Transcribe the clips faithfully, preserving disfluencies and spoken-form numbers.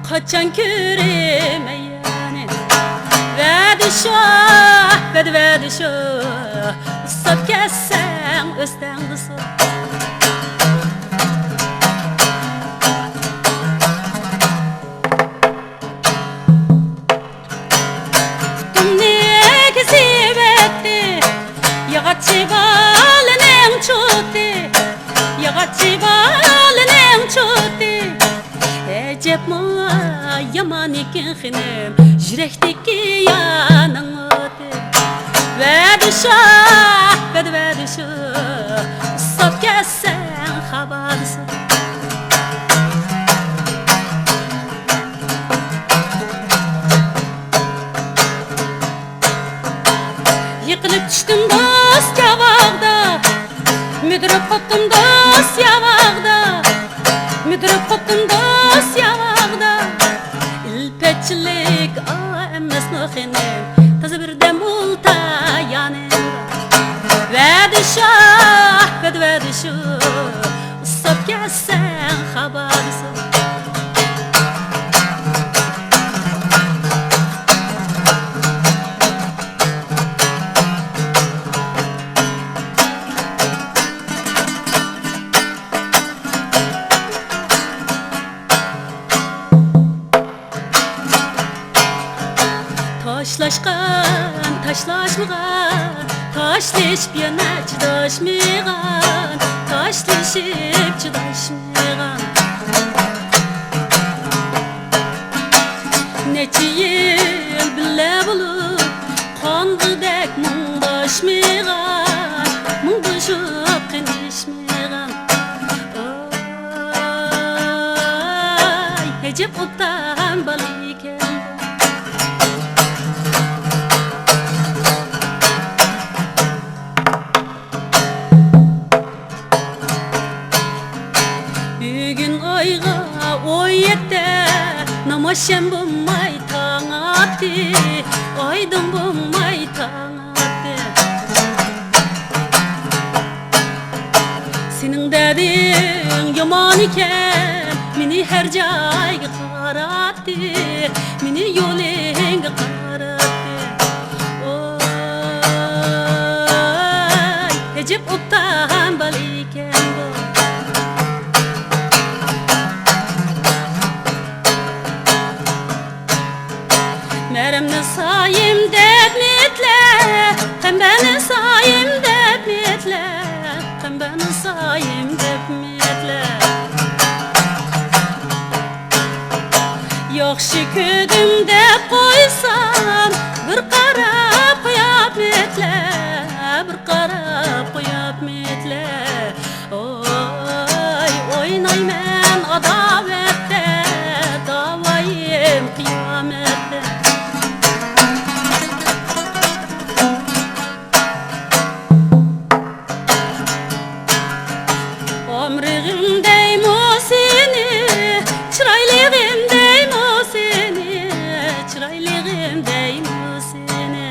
قاچان كۆرىمەن يەنە؟ ۋەدە شۇ، ۋەدە، ۋەدە شۇ، ئۇسساپ كەتسەڭ ئۆستەڭدە سۇ. پۇتۇمنى كېسىۋەتتى ياغاچچى بالىنىڭ چوتى، ياغاچچى بالىنىڭ چوتى. ئەجەبمۇ يامان ئىكەن خېنىم، يۈرەكتىكى يارنىڭ ئوتى. ۋەدە شۇ، ۋەدە، ۋەدە شۇ، ئۇسساپ كەتسەڭ خابادىسۇ. يىقىلىپ چۈشتۈم دوست ياۋاغدا، مۈدۈرۈپ قوپتۇم دوست ياۋاغدا، مۈدۈرۈپ قوپتۇم دوست ياۋاغدا. ئىلپەتچىلىك ئەمەسمۇ خېنىم، تازا بىردەم ئولتۇر يانىمدا. ۋەدە شۇ، ۋەدە، ۋەدە شۇ، ئۇسساپ كەتسەڭ خابادىسۇ. تاشلاشقان، تاشلاشمىغان، تاشلىشىپ يەنە چىداشمىغان، تاشلىشىپ چىداشمىغان. نەچچە يىل بىللە بولۇپ، قانغۇدەك مۇڭداشمىغان، مۇڭدىشىپ قېنىشمىغان. ئاي، ئەجەب ئوبدان بالا ئىكەن. بۈگۈن ئايغا ئون يەتتە، نامازشەم بولماي تاڭ ئاتتى، ئايدىڭ بولماي تاڭ ئاتتى. سېنىڭ دەردىڭ يامان ئىكەن، مېنى ھەر جايغا قاراتتى، مېنى يولۇڭغا قاراتتى. ئوي، ئەجەب ئوبدان بالا ئىكەن بۇ. مەرەمنى سايىم دەپمىتلە، قەمبەرنى سايىم دەپمىتلە، قەمبەرنى سايىم دەپمىتلە. ياخشى كۆردۈم دەپ قويسام، بىر قاراپ قوياپمىتلە، بىر قاراپ قوياپمىتلە. ئوي، ئوينايمەن ئاداۋەتتە، داۋايىم قىيامەتتە. ئامرىغىم دەيمۇ سېنى، چىرايلىغىم دەيمۇ سېنى، چىرايلىغىم دەيمۇ سېنى.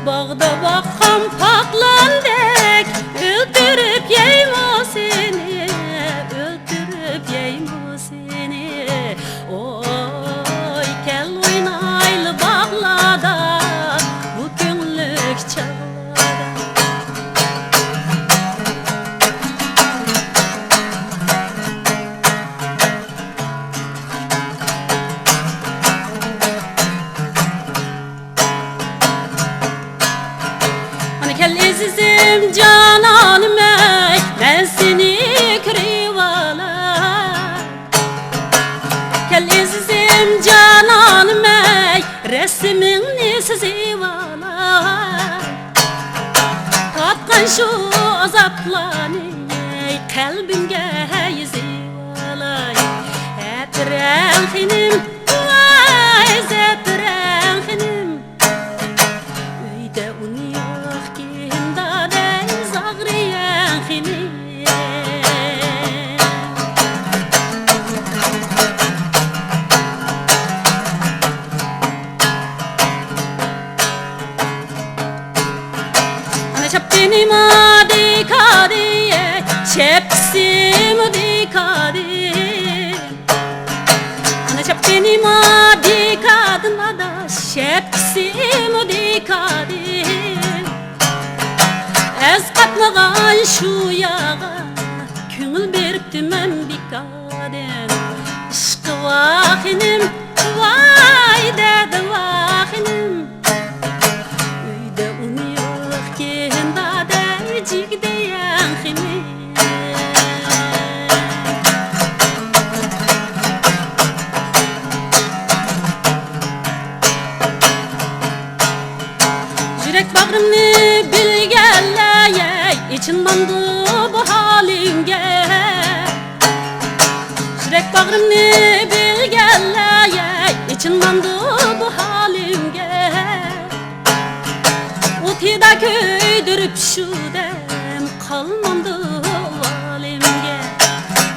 باغدا باققان پاقلاندەك، ئۆلتۈرۈپ يەيمۇ سېنى، ئۆلتۈرۈپ يەيمۇ سېنى. ئوي، كەل ئوينايلى باغلاردا، بۇ كۆڭۈللۈك چاغلاردا. ئانا كەل ئەزىزىم جانانىم ئەي، مەن سېنى كۆرۈۋالاي. كەل ئەزىزىم جانانىم ئەي، رەسىمىڭنى سىزىۋالاي. تارتقان شۇ ئازابلارنى قەلبىمگە يېزىۋالاي. زەپىرەن خېنىم، ۋاي زەپىرەن خېنىم. ئۆيدە ئۇن يوقكىن دادەي زاغرىيەن خېنىم. ئانا چاپتىنىما دىكادى، چەپسىمۇ دىكادى. ما دېكادىن ئاداش، شەپكىسىمۇ دېكادىن. ئەز قاتمىغان شۇ ياغا كۆڭۈل بېرىپتىمەن بىكاردىن. ئىشقى ۋاخىنىم، ۋاي دەدى ۋاخىنىم. ئۆيدە ئۇنى يوقكەن دادە، جىگدە يەڭخىنى. يۈرەك باغرىمنى بىلگەنلەر، ئېچىنمامدۇ بۇ ھالىمگە؟ يۈرەك باغرىمنى بىلگەنلەر، ئېچىنمامدۇ بۇ ھالىمگە؟ ئوتىدا كۆيدۈرۈپ شۇ دەم قالمامدۇ ۋالىمگە؟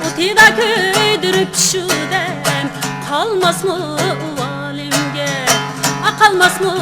ئوتىدا كۆيدۈرۈپ شۇ دەم قالماسمۇ ۋالىمگە؟ ئا، قالماسمۇ